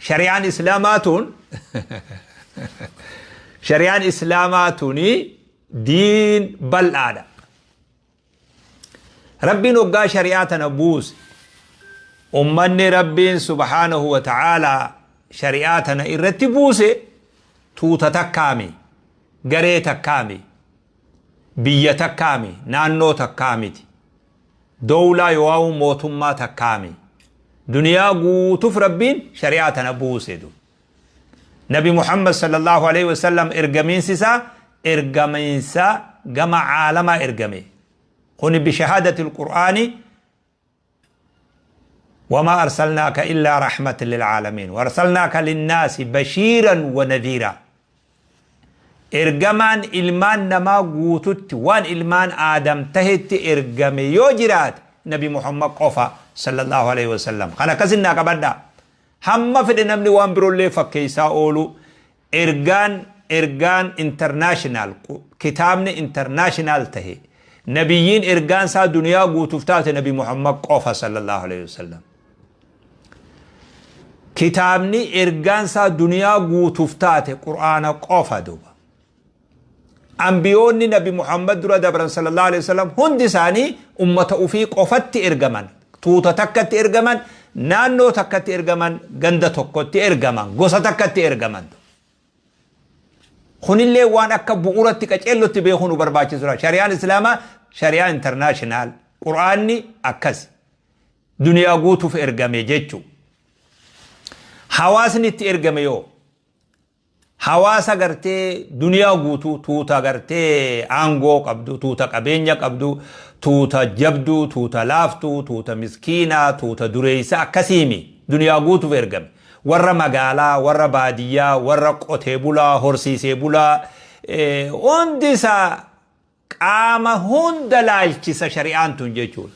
Shari'aan Islaamaa tun shari'aan Islaamaa tuni diin bal'aadha. Rabbiin hoggaa shari'aa tana buuse, ummanni Rabbiin subhaanahu wa ta'aalaa shari'aa tana irratti buuse tuuta takkaami, garee takkaami, biyya takkaami, naannoo takkaamiti, dowlaa yookaan mootummaa takkaami. Duniyaa guutuuf Rabbiin shari'aa tana buuse. Nabi Muhammad sallallahu alaihi wasallam ergamiinsi isaa ergamiinsa gama caalamaa ergame. Kuni bishahaadati alqur'aani: وما أرسلناك إلا رحمة للعالمين وأرسلناك للناس بشيرا ونذيرا. Ergamaan ilmaan namaa guututti, waan ilmaan Aadam tahetti ergame yoo jiraate, Nabi Muhammad qofa sallallahu alaihi wasallam. Kana akkasinnaa qabadhaa. Hamma fedhe namni waan biroollee fakkeessaa oolu, ergaan international, kitaabni international tahe, nabiyyiin ergaan isaa duniyaa guutuuf taate Nabi Muhammad qofa sallallahu alaihi wasallam. Kitaabni ergaan isaa duniyaa guutuuf taate Qur'aana qofa duuba. Ambiyoonni Nabi Muhammad dura dabran sallallahu alaihi wasallam hundi isaanii ummata ufii qofatti ergaman, tuuta takkatti ergaman, naannoo takkatti ergaman, ganda tokkotti ergaman, gosa takkatti ergaman. Kunillee waan akka bu'uuratti qaceellotti beekuu nu barbaachisudha. Shari'aan Islaamaa shari'aa international. Qur'aanni akkas. Duniyaa guutuuf ergame jechuu. Hawaasni itti ergame yoo hawaasa gartee duniyaa guutuu, tuuta gartee aangoo qabdu, tuuta qabeenya qabdu, tuuta jabduu, tuuta laaftuu, tuuta miskiinaa, tuuta dureessa akkasiimi, duniyaa guutuuf ergame. Warra magaalaa, warra baadiyyaa, warra qotee bulaa, horsiisee bulaa, hundi isaa qaama hunda laalchisa shari'aan tun jechuudha.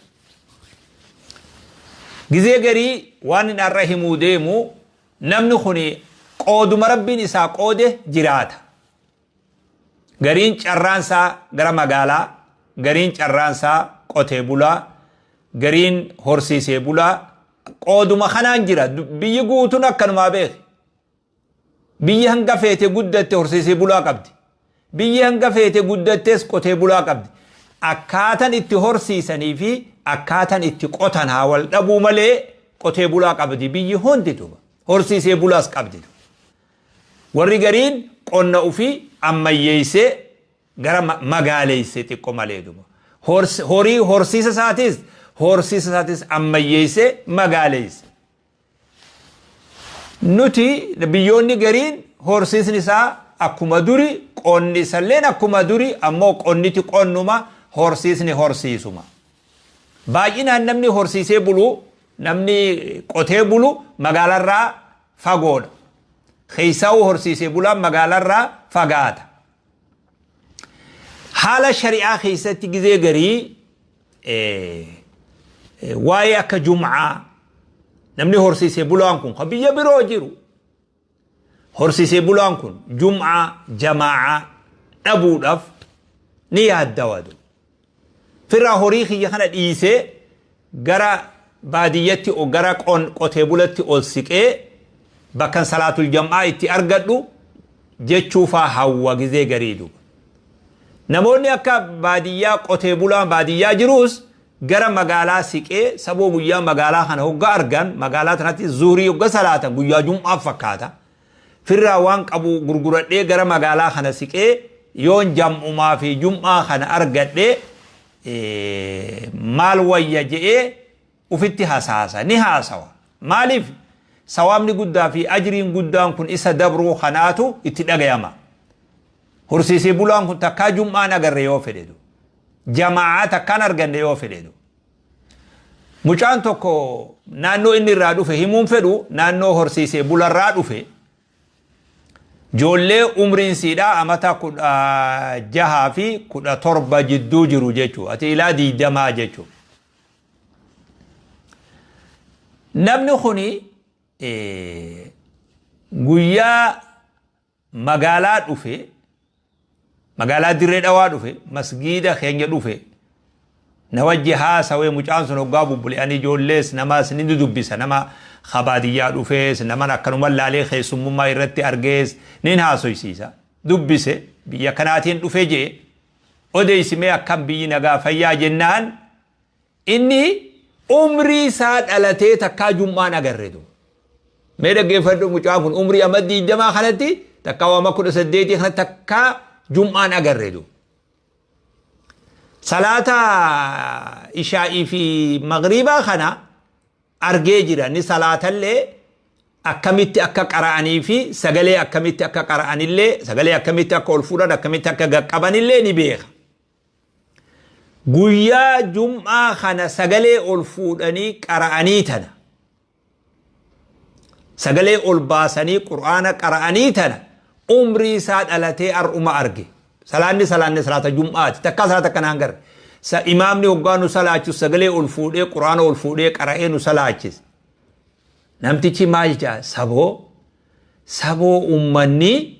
Gizee garii waan inni har'a himuu deemu, namni kun qooduma Rabbiin isaa qoode jiraata. Gariin carraansaa gara magaalaa, gariin carraansaa qotee bulaa, gariin horsiisee bulaa, qooduma kanaan jira. Biyyi guutuun akkanumaa beeki. Biyyi hanga feete guddatte horsiisee bulaa qabdi. Biyyi hanga feete guddattes qotee bulaa qabdi. Akkaatan itti horsiisanii fi akkaatan itti qotan haa wal dhabuu malee, qotee bulaa qabdi biyyi hundi duuba. Horsiisee bulaas qabdi. Warri gariin qonna ofii ammayyeessee gara magaaleessee xiqqoo malee duuba. Horii horsiisa isaatis ammayyeessee magaaleesse. Nuti biyyoonni gariin horsiisni isaa akkuma duri, qonni isalleen akkuma duri, ammoo qonniti qonnuma, horsiisni horsiisuma. Baay'inaan namni horsiisee bulu, namni qotee bulu magaalarraa fagoodha. Keessaa'uu horsiisee bulaan magaalarraa fagaata. Haala shari'aa keessatti gizee garii waa'ee akka jum'aa, namni horsiisee bulaan kun kan biyya biroo jiru, horsiisee bulaan kun jum'aa jamaa'aa dhabuudhaaf ni yaaddawadu. Firraa horii kiyya kana dhiisee gara baadiyyatti, gara qotee bulatti ol siqee bakkan salaatul jam'aa itti argadhu jechuufaa hawwa gizee garii duuba. Namoonni akka baadiyyaa, qotee bulaan baadiyyaa jiruus gara magaalaa siqee saboo guyyaa magaalaa kana hogga argan, magaalaa tanatti zuhurii hogga salaatan guyyaa jum'aaf fakkaata. Firraa waan qabu gurguradhee gara magaalaa kana siqee yoon jam'umaa fi jum'aa kana argadhee maal wayya je'ee ufitti hasaasa, ni haasawa. Maaliif? Sawaabni guddaa fi ajriin guddaan kun isa dabruu kanaatu itti dhagayama. Horsiisee bulaan kun takkaa jum'aan agarre yoo fedhedu. Jamaa'aa takkaan arganne yoo fedhedu. Mucaan tokko naannoo inni irraa dhufe himuun fedhu, naannoo horsiisee bularraa dhufe. Ijoollee umriin siidhaa amata 16 fi 17 jidduu jiru jechuudha. Ati ilaa 20 jechuudha. Namni kuni guyyaa magaalaa dhufe, magaalaa Dirree Dhawaa dhufe, masgiida keenya dhufe. Na wajji haasawee mucaan sun hoggaa bubbule ani ijoollees namaas ni dubbisa, nama kabaadiyyaa dhufees naman akkanuma laalee keessummummaa irratti argees nin haasoysiisa. Dubbise, biyya kanaatiin dhufe jee odeessimee akkam biyyi nagaa fayyaa jennaan, inni umrii isaa dhalatee takkaa jum'aan agarre du. Mee dhaggeeffadhu, mucaan kun umrii amma 20 kanatti takkaa waama 18 kanatti takkaa jum'aan agarre du. Salaata ishaa'ii fi magriibaa kana argee jira. Inni salaatallee akkamitti akka qara'anii fi sagalee akkamitti akka qara'anillee, sagalee akkamitti akka ol fuudhan, akkamitti akka gaqqabanillee ni beeka. Guyyaa jum'aa kana sagalee ol fuudhanii qara'anii tana, sagalee ol baasanii qur'aana qara'anii tana umrii isaa dhalatee ar'uma arge. Salaanni salaata jum'aati. Takkaa salaata akkanaa hin garre. Imaamni hoggaa nu salaachisu sagalee ol fuudhee qur'aana ol fuudhee qara'ee nu salaachise. Namtichi maal jedha? Saboo ummanni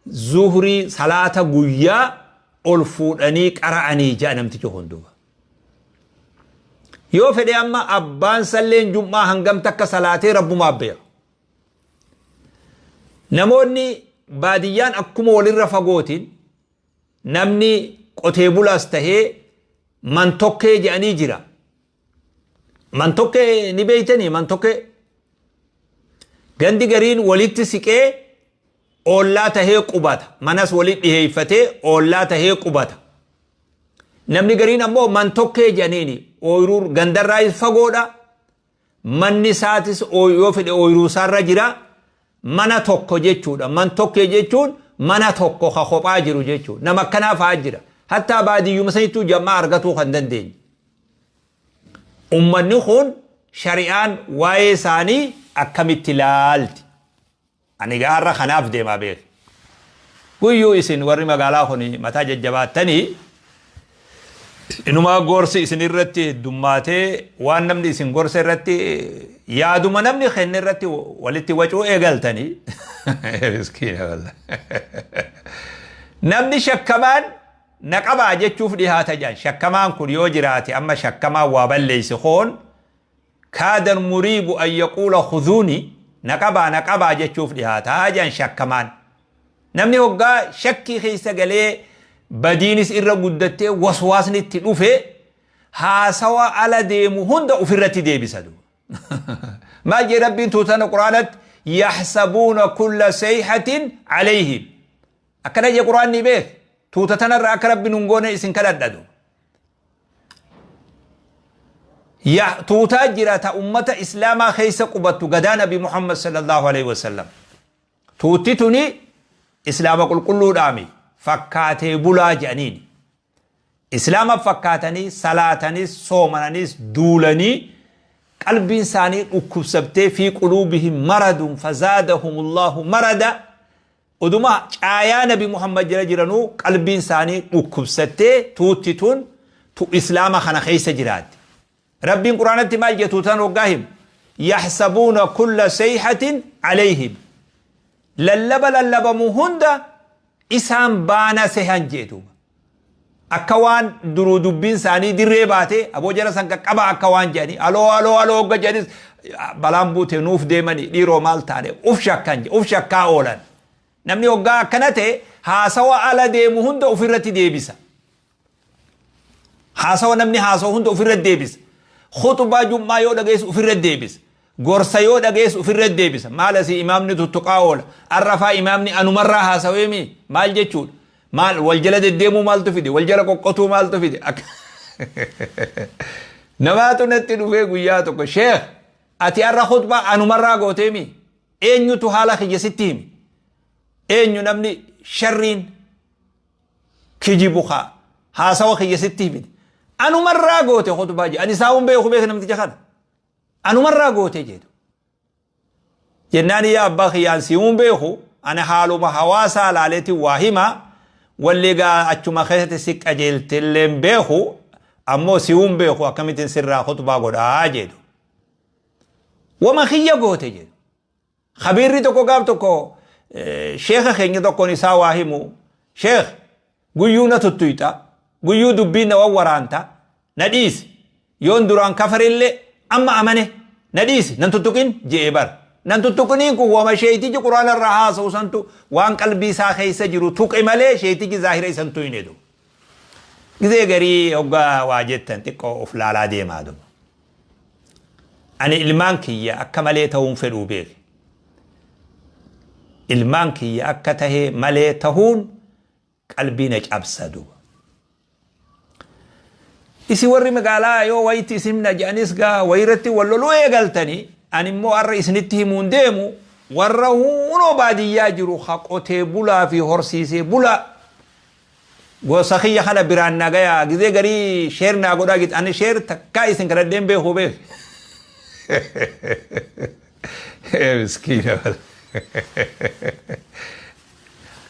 zuhrii salaata guyyaa ol fuudhanii qara'anii jedha namtichi hunduba. Yoo fedhe amma abbaan salleen jum'aa hangam takka salaatee rabbumaaf beeka. Namoonni baadiyyaan akkuma walirra fagootiin namni qotee bulaas tahee mantokkee jedhanii jira. Mantokkee ni beeytanii? Mantokkee gandi gariin walitti siqee oollaa tahee qubata. Manas walitti dhiheeffatee oollaa tahee qubata. Namni gariin ammoo mantokkee jedhaniini ooyiruu gandarraayis fagoodha. Manni isaatis yoo fedhe ooyiruu isaarra jira. Mana tokko jechuudha. Mantokkee jechuun mana tokko ka kophaa jiru jechuudha. Nama akkanaa fa'aa jira. Hattaa baadiyyuma sanittuu jammaa argatuu kan dandeenye. Ummanni kun shari'aan waa'ee isaanii akkamitti ilaalti? Ani gaarra kanaaf deemaa beek. Guyyuu isin warri magaalaa kun mataa jajjabaattanii inumaa gorsi isin irratti heddummaatee waan namni isin gorsa irratti yaaduma namni kenne irratti walitti wacuu eegaltanii. Miskiina wallah. Namni shakkamaan na qabaa jechuuf dhihaata jedhan. Shakkamaan kun yoo jiraate, amma shakkamaan waa balleeyse koon kaadan muriibu an yaquula khuzuuni, na qabaa na qabaa jechuuf dhihaataa jedhan shakkamaan. Namni hoggaa shakkii keessa galee badiinis irra guddattee waswaasni itti dhufe haasawa ala deemu hunda ofirratti deebisa duuba. Maal jee Rabbiin tuutana Quraanatti? Yaxsabuuna kulla sayhatin alayhim. Akkana jee Quraanni beek. Tuuta tanarra akka Rabbi nun goone isin kadhadha duuba. Tuutaa jira ta ummata islaamaa keessa qubattu gadaa Nabi Muhammad sallallahu alaihi wasallam. Tuutti tuni islaama qulqulluudhaami fakkaatee bulaa jedhaniini. Islaama fakkaatanii salaatanis soomananis duulanii qalbiin isaanii dhukkubsabtee fi quluubihim maradun fazaadahumullahu marada. Oduma caayaa Nabi Muhammad jala jiranuu qalbiin isaanii dhukkubsattee tuutti tun tu islaama kana keessa jiraatti. Rabbiin Quraanatti maal jedhu tuutan hoggaa himu? Yaxsabuuna kulla sayhatin alayhim. Lallaba lallabamu hunda isaan baana sehan jee duuba. Akka waan duruu dubbiin isaanii dirree baatee aboo jara san qaqqabaa akka waan jedhanii aloo aloo aloo hogga jedhanis balaan buute nuuf deemanii dhiiroo maal taane uf shakkan uf shakkaa oolan. Namni hoggaa akkana ta'e haasawa ala deemu hunda ofirratti deebisa. Haasawa namni haasawa hunda ofirratti deebisa. Khuxbaa jum'aa yoo dhageessu ofirratti deebisa. Gorsa yoo dhageessu ofirratti deebisa. Maal asii imaamni tuttuqaa oola? Arrafaa imaamni anumarraa haasaweemi maal jechuudha? Maal wal jala deddeemuu maaltu fide? Wal jala qoqqotuu maaltu fide? Namaatu natti dhufee guyyaa tokko, "Sheekh, ati har'a khutbaa anumarraa gooteemi? Eenyutu haala kiyya sitti himi? Eenyu namni sharriin kijibu kaa haasawa kiyya sitti himite? Anumarraa goote khutbaa," jedhe. Ani isaa hin beeku, beeka namticha kana. "Anumarraa goote," jedhu. Jennaan, "Yaa abbaa kiyyaan si hin beeku, ani haaluma hawaasaa laaleetiin waa hima, walli gaa achuma keessatti si qajeeltillee hin beeku, ammoo si hin beeku, akkamittiin sirraa khutbaa godhaa?" jedhu. "Wama kiyya goote," jedhu. Khabiirri tokko gaaf tokko sheeka keenya tokkoon isaa waa himu, "Sheekh, guyyuu na tuttuyxa, guyyuu dubbiin na wawwaraanta." Na dhiisi. Yoon duraan kafarillee amma amane na dhiisi nan tuttuqin je'ee bar. Nan tuttuqiniin kun wama sheeytichi quraana irraa haasa'u santu waan qalbii isaa keessa jiru tuqe malee sheeytichi zaahira isan tuyne du. Gizee garii hoggaa waa jettan xiqqoo of laalaa deemaa duba. Ani ilmaan kiyya akka malee ta'uun fedhuu beeki. Ilmaan kiyya akka tahee malee tahuun qalbii na cabsa duba. Isin warri magaalaa yoo wayitti isin na jedhanis gaa wayirratti wal loluu eegaltanii ani immoo har'a isinitti himuun deemu warra hunoo baadiyyaa jiru ha qotee bulaa fi horsiisee bulaa gosa kiyya kana biraan na gayaa gizee garii sheer naa godhaa git ani sheer takkaa isin kadhadheen beeku beek. Miskiina.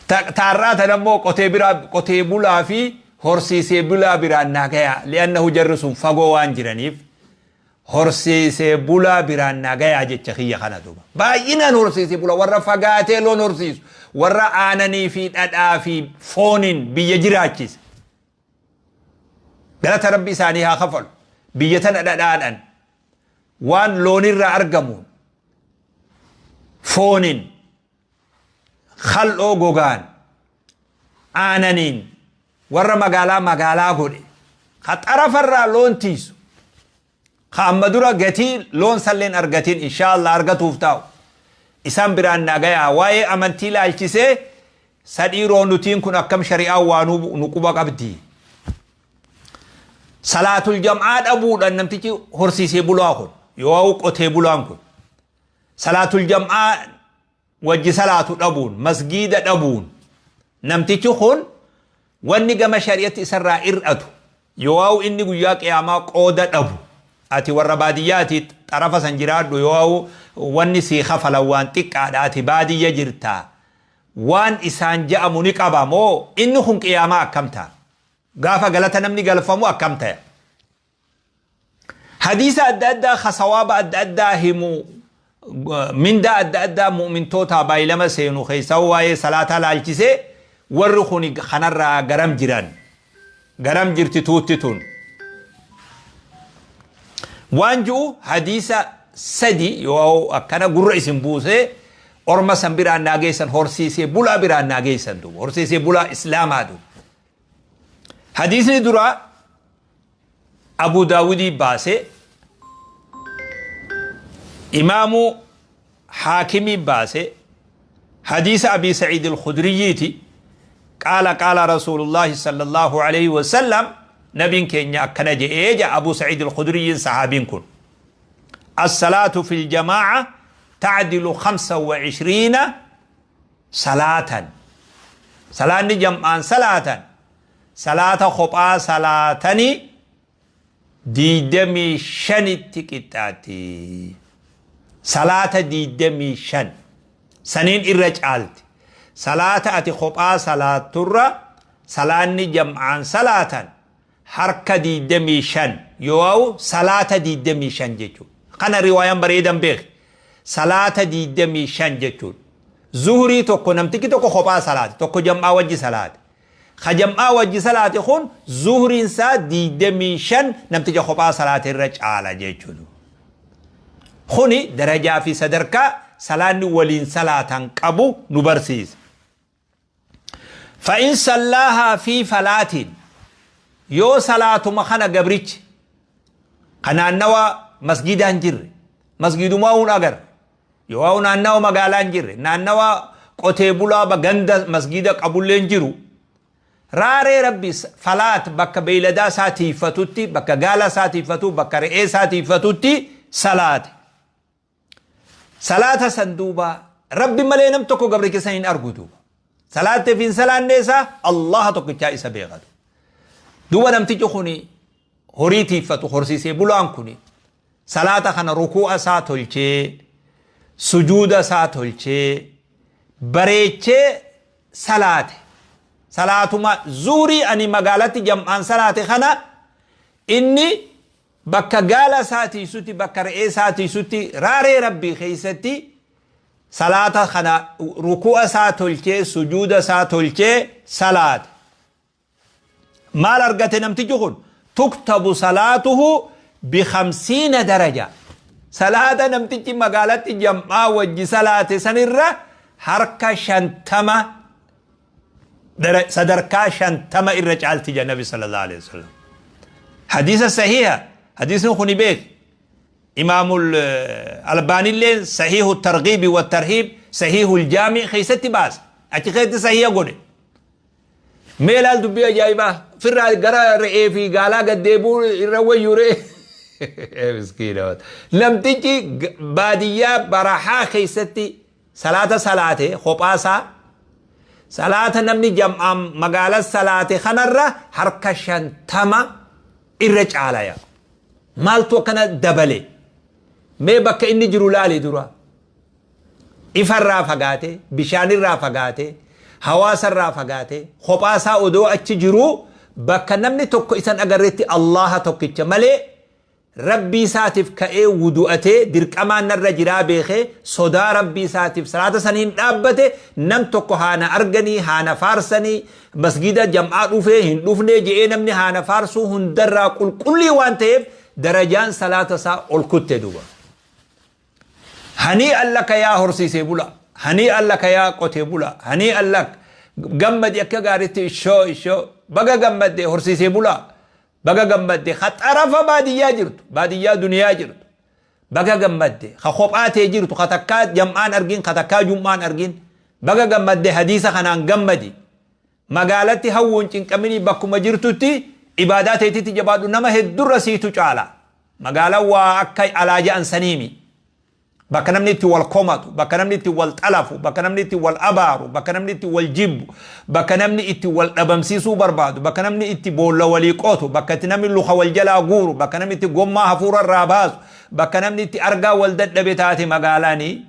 Taarraa tana immoo qotee biraa qotee bulaa fi horsiisee bulaa biraan naa gayaa li'annahu jarri sun fagoo waan jiraniif horsiisee bulaa biraan naa gayaa jecha kiyya kana duuba. Baay'inaan horsiisee bulaa warra fagaatee loon horsiisu warra aananii fi dhadhaa fi fooniin biyya jiraachise. Galata rabbi isaanii haa kafalu. Biyya tana dhadhaadhaan waan loonirraa argamuun fooniin Kal'oo gogaan, aananiin warra magaalaa magaalaa godhe, ka xarafarraa loon tiisu, ka amma dura gatii loon salleen argatin inshaa Allah argatuuf taa'u. Isaan biraan naa gayaa waa'ee amantii laalchisee sadhiiroo nutiin kun akkam shari'aan waa nu quba qabdi. Salaatul jam'aa dhabuudhaan namtichi horsiisee bulaa kun yoo qotee bulaan kun Salaatul jam'aa wajji salaatu dhabuun, masgiida dhabuun, namtichi kun wanni gama shari'atti isarraa ir'atu, yoo'aawu inni guyyaa qiyaamaa qooda dhabu, ati warra baadiyyaati xarafa san jiraadhu yoo'aawu wanni sii kafalan waan xiqqaadha ati baadiyya jirtaa waan isaan ja'amu ni qaba moo inni kun qiyaamaa akkam ta'a? Gaafa galata namni galfamu akkam taya? Hadiisa adda addaa ka sawaaba adda addaa himu mindaa adda addaa mu'mintootaa baay'ilama seenu keessaa waa'ee salaataa laalchisee warri kun kanarraa garam jiran garam jirti tuutti tun waan ji'u hadiisa sadi yoo akkana gurra isin buusee orma san biraan naa geessan horsiisee bulaa biraan naa geessan duuba horsiisee bulaa islaamaa duuba hadiisni duraa Abuu Daawudii baase, Imaamu Haakimii baase, hadiisa Abii Sa'iid al-Khudriyyiiti, qaala qaala Rasuulullaahi sallallaahu alayhi wa sallam, nabiin keenya akkana je'ee ja'a Abuu Sa'iid al-Khudriyyiin sahaabiin kun. As-salaatu fil jamaa'a ta'dilu 25 salaatan. Salaanni jam'aan salaatan Salaata kophaa salaatanii 25tti qixxaatti. Salaata 25 saniin irra caalti. Salaata ati kophaa salaatturra salaanni jam'aan salaatan harka 25 yoo'u salaata 25 jechuudha. Kana riwaayaan bareedan beeki. Salaata 25 jechuudha. Zuhurii tokko namtichi tokko kophaa salaate tokko jam'aa wajji salaate. Ka jam'aa wajji salaate kun zuhriin isaa 25 namticha kophaa salaate irra caala jechuudha. Kuni darajaa fi sadarkaa salaanni waliin salaatan qabu nu barsiisa. Fa'in sallaahaa fi falaatiin yoo salaatuma kana gabrichi ka naannawa masgiidaa hin jirre masgiidumaa hun agarre Yoo naannawa magaalaa hin jirre, naannawa qotee bulaa ba ganda masgiida qabullee hin jiru. Raaree Rabbi falaat bakka beeyladaa isaa tiiffatutti, bakka gaala isaa tiiffatu, bakka re'ee isaa tiiffatutti salaate. Salaata san duuba Rabbi malee nam tokko gabricha san hin argu duuba. Salaattee fi hin salaannee isaa Allaha tokkichaa isa beekatu. Duuba namtichi kuni horii tiiffatu horsiisee bulaan kuni Salaata kana rukuu'a isaa tolchee, sujuuda isaa tolchee, bareechee salaate. Salaatuma zuhrii ani magaalatti jam'aan salaate kana inni bakka gaala isaa tiisutti, bakka re'ee isaa tiisutti raaree Rabbii keessatti salaata kana rukuu'a isaa tolchee, sujuuda isaa tolchee salaate. Maal argate namtichi kun? Tuktabu salaatuhu bikhamsiina daraja. Salaata namtichi magaalatti jam'aa wajji salaate sanirra harka 50, sadarkaa 50 irra caalti jedha Nabi sallallahu alaihi wasallam. Hadiisa sahiha, hadiisni kuni beek. Imaamul Albaanilleen Sahiihu Targhiibi wa Tarhiib, Sahiihul Jaami keessatti baase. Achi keessatti sahiha godhe. Mee ilaal dubbii ajaa'ibaa. Firraa gara re'ee fi gaalaa gad deebi'uu irra wayyu re'ee. Miskiina. Namtichi baadiyyaa barahaa keessatti salaata salaate kophaasaa, salaata namni jam'aan magaala salaate kanarra harka 50 irra caalaya. Maaltu akkana dabale? Mee bakka inni jiru laali dura. Ifarraa fagaate, bishaanirraa fagaate, hawaasarraa fagaate, kophaasaa odoo achi jiruu, bakka namni tokko isan agarretti Allaha tokkicha malee Rabbii isaatiif ka'ee wudu'atee, dirqamaan narra jiraa beekee, sodaa Rabbii isaatiif salaata saniin dhaabbate. Nam tokko haana arganii, haana faarsanii, masgida jam'aa dhufee hin dhufnee je'ee namni haana faarsuu hundarraa qulqullii waan ta'eef darajaan salaata isaa ol kutte duuba. Hanii laka yaa horsiisee bula, hanii laka yaa qotee bula, hanii lak, gammadi akka gaariitti. Ishoo ishoo, baga gammadde horsiisee bula, baga gammadde ka xarafa baadiyyaa jirtu, baadiyyaa duniyaa jirtu, baga gammadde ka kophaatee jirtu, ka takkaa jam'aan argin, ka takkaa jum'aan argin, baga gammadde. Hadiisa kanaan gammadi. Magaalatti hawwuun cinqaminii, bakkuma jirtutti ibaadaa teetitti jabaadhu. Nama heddurra siitu caala. Magaalaan waa akka alaa ja'an saniimi. Bakka namni itti wal komatu, bakka namni itti wal xalafu, bakka namni itti wal abaaru, bakka namni itti wal jibbu, bakka namni itti wal dhabamsiisuu barbaadu, bakka namni itti boolla walii qotu, bakka itti namni luka wal jalaa guuru, bakka namni itti gommaa hafuura irraa baasu, bakka namni itti argaa wal dadhabe taate magaalaanii.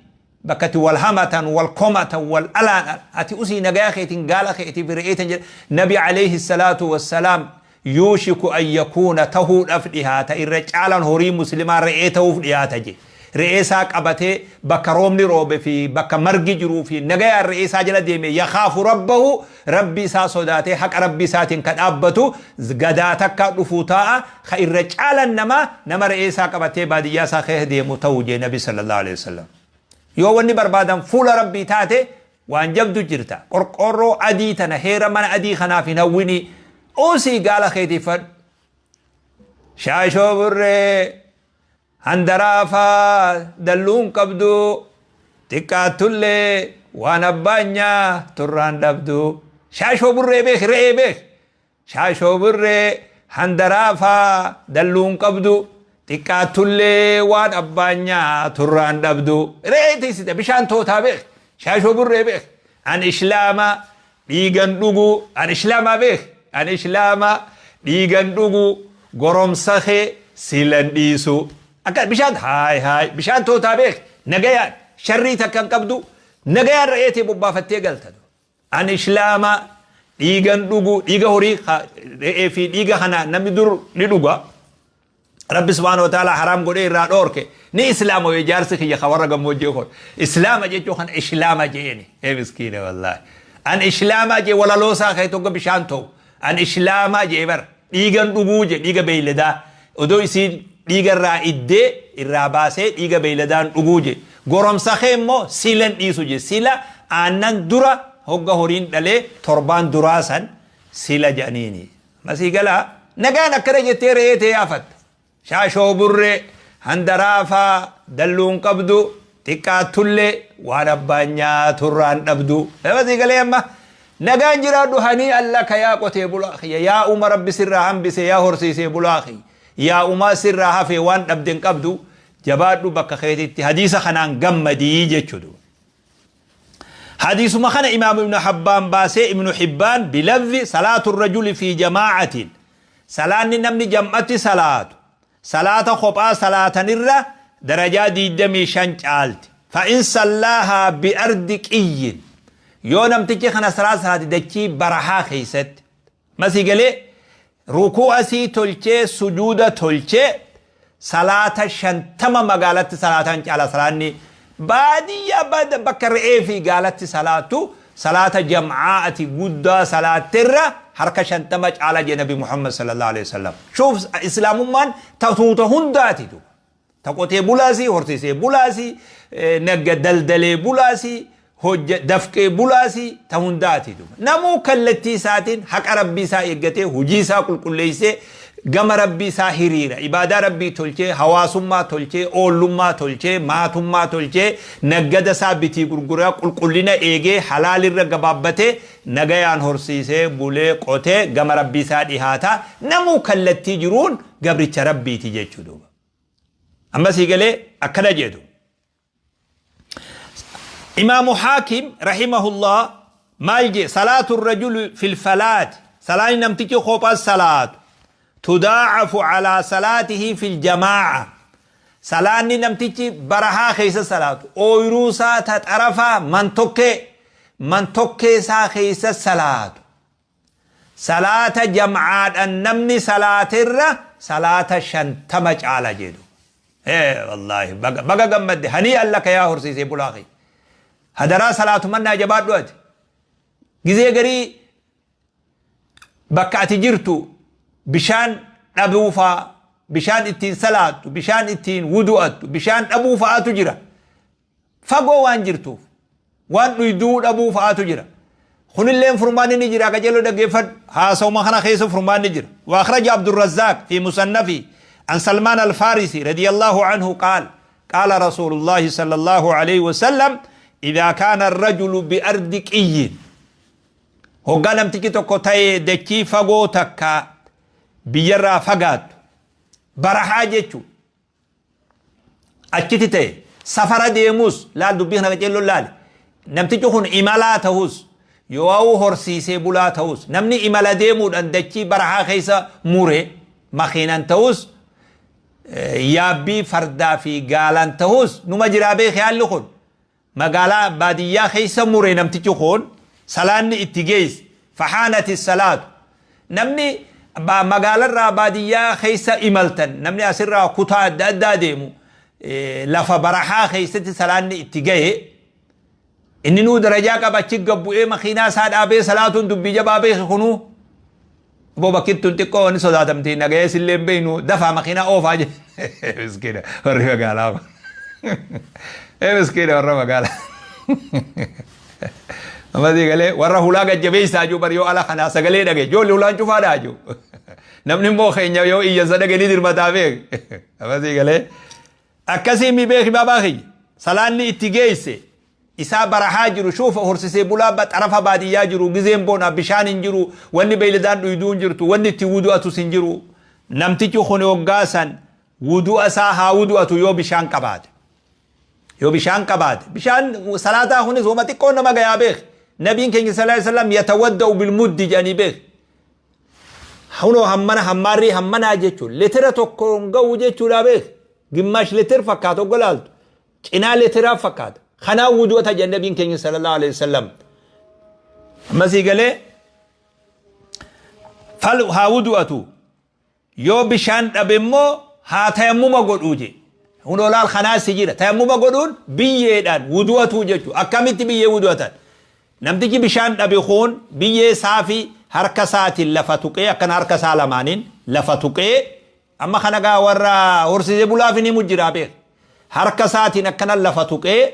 Bakka itti wal hamatan, wal komatan, wal alaan. Ati usii nagayaa keetiin gaala keetiif re'eetan jedha Nabi alayhi salaatu wassalaam. Yuushiku an yakuuna, tahuudhaaf dhihaata, irra caalaan horii muslimaa re'ee ta'uuf dhihaata je. Re'ee isaa qabatee bakka roobni roobe fi bakka margi jiruu fi nagayaan re'ee isaa jala deeme, yakhaafu rabbahu, Rabbi isaa sodaatee haqa Rabbi isaatiin ka dhaabbatu gadaa takka dhufuu taa'a, ka irra caalan namaa nama re'ee isaa qabatee baadiyyaa isaa keessa deemu ta'u jee Nabi sallallahu alaihi wasallam. Yoo wanni barbaadan fuula Rabbii taate, waan jabdu jirta. Qorqoorroo adii tana, heera mana adii kanaaf hin hawwinii, usii gaala keetiif fadhu. Shaashoo burree handaraafaa dalluun qabdu, xiqqaattullee waan abbaan turraan dhabdu. Shaashoo burree beek, re'ee beek. Shaashoo burree handaraafaa dalluun qabdu, xiqqaattullee waan abbaan turraan dhabdu. Re'ee tiisite, bishaan tootaa beek. Shaashoo burree beek. An islaama dhiigan dhugu, an islaamaa beek, an islaama dhiigan dhugu, goromsa kee silan dhiisu. Akka bishaan haay haay bishaan tootaa beek. Nagayaan sharrii takka hin qabdu, nagayaan re'eetee bobbaafattee galta. An islaama dhiigan dhugu, dhiiga horii, re'ee fi dhiiga kana namni dur ni dhuga. Rabbi subhaanahu wa ta'ala haraam godhee irraa dhoorke. Ni islaama wee jaarsi kiyya ka warra gammoojjii kun islaama jechuu kana islaama jeeni. Ee miskiina, wallaahi, an islaamaa jee walaloosaa kee tokko bishaan ta'u. An islaamaa jee bar dhiigan dhuguu je, dhiiga beeyladaa odoo isiin dhiiga irraa iddee irraa baasee dhiiga beeyladaan dhuguu je. Goromsa kee immoo silan dhiisu je. Sila aannan dura hogga horiin dhalee torbaan duraa san sila jedhaniini. Masii galaa nagaan akkana jettee re'ee ta'ee afatta. Shaashoo burree handaraafaa dalluun qabdu, xiqqaattullee waan abbaan nyaaturraan dhabdu. Masii galee amma nagaan jiraadhu. Hanii allaka yaa qotee bulaa kiyya, yaa uma Rabbi sirraa hambise, yaa horsiisee bulaa kiyya, yaa umaa sirraa hafee waan dhabde hin qabdu, jabaadhu bakka keetitti, hadiisa kanaan gammadii jechuudha. Hadiisuma kana Imaam Ibnu Habbaan baasee, Ibnu Hibbaan, bilafzi salaatu rajuli fi jamaa'atiin, salaanni namni jam'atti salaatu salaata kophaa salaatanirra darajaa 25 caalti. Fa'in sallaahaa bi'ardi qiyyin, yoo namtichi kana salaata salaate dachii barahaa keessatti, masii galee rukuu asii tolchee sujuuda tolchee, salaata 50 magaalatti salaataan caala. Salaanni baadiyyaa bakka re'ee fi gaalatti salaatu salaata jam'aati guddaa salaatterra. harka 50 caala jee Nabi Muhammad sallallahu alaihi wasallam. Shuuf, islaamummaan ta tuuta hundaati duuba. Ta qotee bulaasi, horsiisee bulaasi, nagga daldalee bulaasi, hojja dafqee bulaasi, ta hundaati duuba. Namuu kallattii isaatiin haqa Rabbii isaa eeggatee, hojii isaa qulqulleessee, gama Rabbii isaa hiriira. Ibaadaa Rabbii tolchee, hawaasummaa tolchee, oollummaa tolchee, maatummaa tolchee, naggada isaa bitii gurguraa qulqullina eegee, halaalirra gabaabbatee, nagayaan horsiisee bulee qotee gama Rabbii isaa dhihaata. Namuu kallattii jiruun gabricha Rabbiiti jechuu duuba. Amma sii galee akkana jedhu. Imaamu Haakim rahimahullah maal jee? Salaatu rajuli fil falaati, salaanni namtichi kophaa salaatu, tudaacafu calaa salaatihi fil jamaaca. Salaanni namtichi barahaa keessa salaatu, ooyruu isaa ta xarafaa mantokkee isaa keessa salaatu, salaata jam'aadhan namni salaaterra salaata 50 caala jedhu. Wallaahi baga gammadde, hanii allaka yaa horsiisee bulaa kiyya. Hadaraa salaatumannaa jabaadhu. Ati gizee garii bakka ati jirtu bishaan dhabuufaa, bishaan ittiin salaattu, bishaan ittiin wudu'attu, bishaan dhabuu fa'aatu jira. Fagoo waan jirtuuf waan dhuyduu dhabuu fa'aatu jira. Kunilleen furmaanni ni jira. Qajeeloo dhaggeeffadhu, haasawuma kana keessa furmaanni jira. وأخرج عبد الرزاق في مصنفه عن سلمان الفارسي رضي الله عنه قال: قال رسول الله صلى الله عليه وسلم: إذا كان الرجل بأرض قي، hoggaa namtichi tokko ta'e dachii fagoo takka biyyarraa fagaattu, barahaa jechuun, achitti ta'e, safara deemus, laal dubbii kana qaceelloon laali, namtichi kun imalaa ta'us yoo horsiisee bulaa ta'us, namni imala deemuudhaan dachii barahaa keessa mure, makiinan ta'us, yaabbii fardaa fi gaalan ta'us, numa jiraa beekee, haalli kun magaalaa baadiyyaa keessa mure, namtichi kun salaanni itti geesse, فحانت الصلاة. Namni magaalarraa baadiyyaa keessa imaltan, namni asirraa kutaa adda addaa deemu, lafa barahaa keessatti salaanni itti gahe, inni nuu darajaa qaba. Achi gabbu'ee makiinaa isaa dhaabee salaatuun dubbii jabaa beeke. Kunuu obbo bakkittuun xiqqoo ni sodaatamti, nagayee sillee hin beeknu, dafaa makiinaa oofaa jedhe. Miskiina warri magaalaa kun, miskiina warra magaalaa. Ammasii galee warra hulaa gajjabeessaa jiru bari, yoo ala kanaa sagalee dhage ijoollee hulaan cufaadhaa jiru. Namni immoo keenya yoo iyyansa dhage ni dirmataa beek. Ammasii galee akkasii mi beeki baabaa kiyya, salaanni itti geesse isaa barahaa jiru, shuufa horsisee bulaa xarafa baadiyyaa jiru, gizeen boona bishaan hin jiru, wanni beeyladaan dhuyduu hin jirtu, wanni itti wudu'atus hin jiru. Namtichi kun hoggaasan wudu'a isaa haa wudu'atu yoo bishaan qabaate. Yoo bishaan qabaate, bishaan salaataa kunis wama xiqqoo nama gayaa beek. Nabiin keenya صلى الله عليه وسلم يتوضأ بالمد jedhanii beek. Hunoo hammana hammaarrii hammanaa jechuun litira tokkoon ga'u jechuudha beek. ግማሽ ሊትር fakkaata, oggolaaltu cinaa litiraa fakkaata. Kanaa wudu'ata jedhan nabiin keenya صلى الله عليه وسلم. Ammasii galee fal haa wudu'atu, yoo bishaan dhabe immoo haa tayammuma godhuu je. Hunoo laal, kanaas jira. Tayammuma godhuun biyyeedhaan wudu'atuu jechuudha. Akkamitti biyyee wudu'atan? Namtichi bishaan dhabe kun biyyee isaa fi harka isaatiin lafa tuqee, akkana harka isaa lamaaniin lafa tuqee, amma kana gaa warra horsiisee bulaaf ni mujjiraa beek. Harka isaatiin akkana lafa tuqee,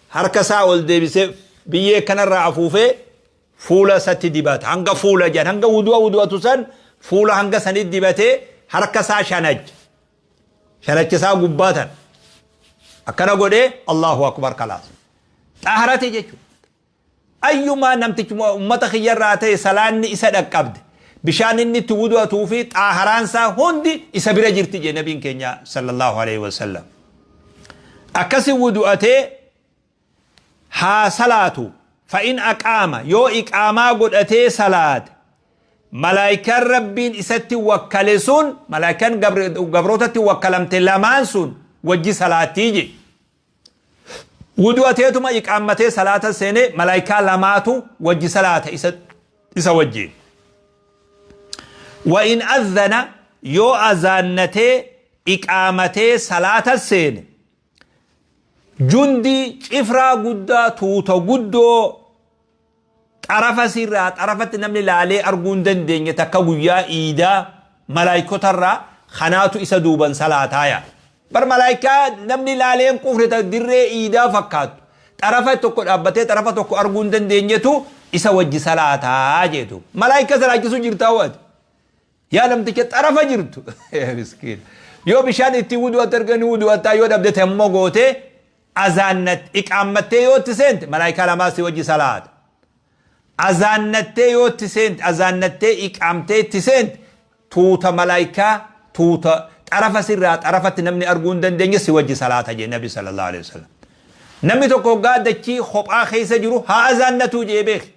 harka isaa ol deebisee, biyyee kanarraa afuufee fuula isatti dibata. Hanga fuula jedhan, hanga wudu'a wudu'atu san fuula hanga sanitti dibatee, harka isaa shanacha shanacha isaa gubbaatan akkana godhee, الله أكبر, خلاص xaharate jechuudha. Ayyumaa namtichi ummata kiyyarraa ta'e salaanni isa dhaqqabde, bishaan inni itti wudu'atuu fi xaaharaan isaa hundi isa bira jirti jee nabiin keenya صلى الله عليه وسلم. Akkasi wudu'atee haa salaatu. فإن أقام, yoo iqaamaa godhatee salaate, malaayikaan Rabbiin isatti wakkale sun, malaayikaan gabrootatti wakkalamte lamaan sun wajji salaattii je. Wudu'ateetuma iqaammatee salaata seene, malaayikaa lamaatu wajji salaata isa wajjiin. وإن أذن, yoo azaannatee iqaamatee salaata seene, jundi cifraa guddaa, tuuta guddoo Xarafa sirraa xarafatti namni laalee arguu hin dandeenye takka guyyaa iidaa malaayikotarraa kanaatu isa duuban salaataaya. Bar malaayikaa namni laalee hin quufne ta dirree iidaa fakkaattu. Xarafa tokko dhaabbatee xarafa tokko arguu hin dandeenyetu isa wajji salaataa jeetu. Malaayika salaachisu jirtaa waati. Yaa namticha xarafa jirtu. Miskiina. Yoo bishaan ittiin wudu'atte erga ni wudu'attaa yoo dhabde temmoo gootee azaannat iqaammattee yoo itti seente malaayikaa lamaa si wajji salaata. Azaannattee yoo itti seente azaannattee iqaamtee itti seente tuuta malaayikaa tuuta xarafa sirraa xarafatti namni arguu hin dandeenye si wajji salaata jee nabi sallallahu alaihi wasallam. Namni tokko hoggaa dachii kophaa keessa jiru haa azaannatuu jee beeki.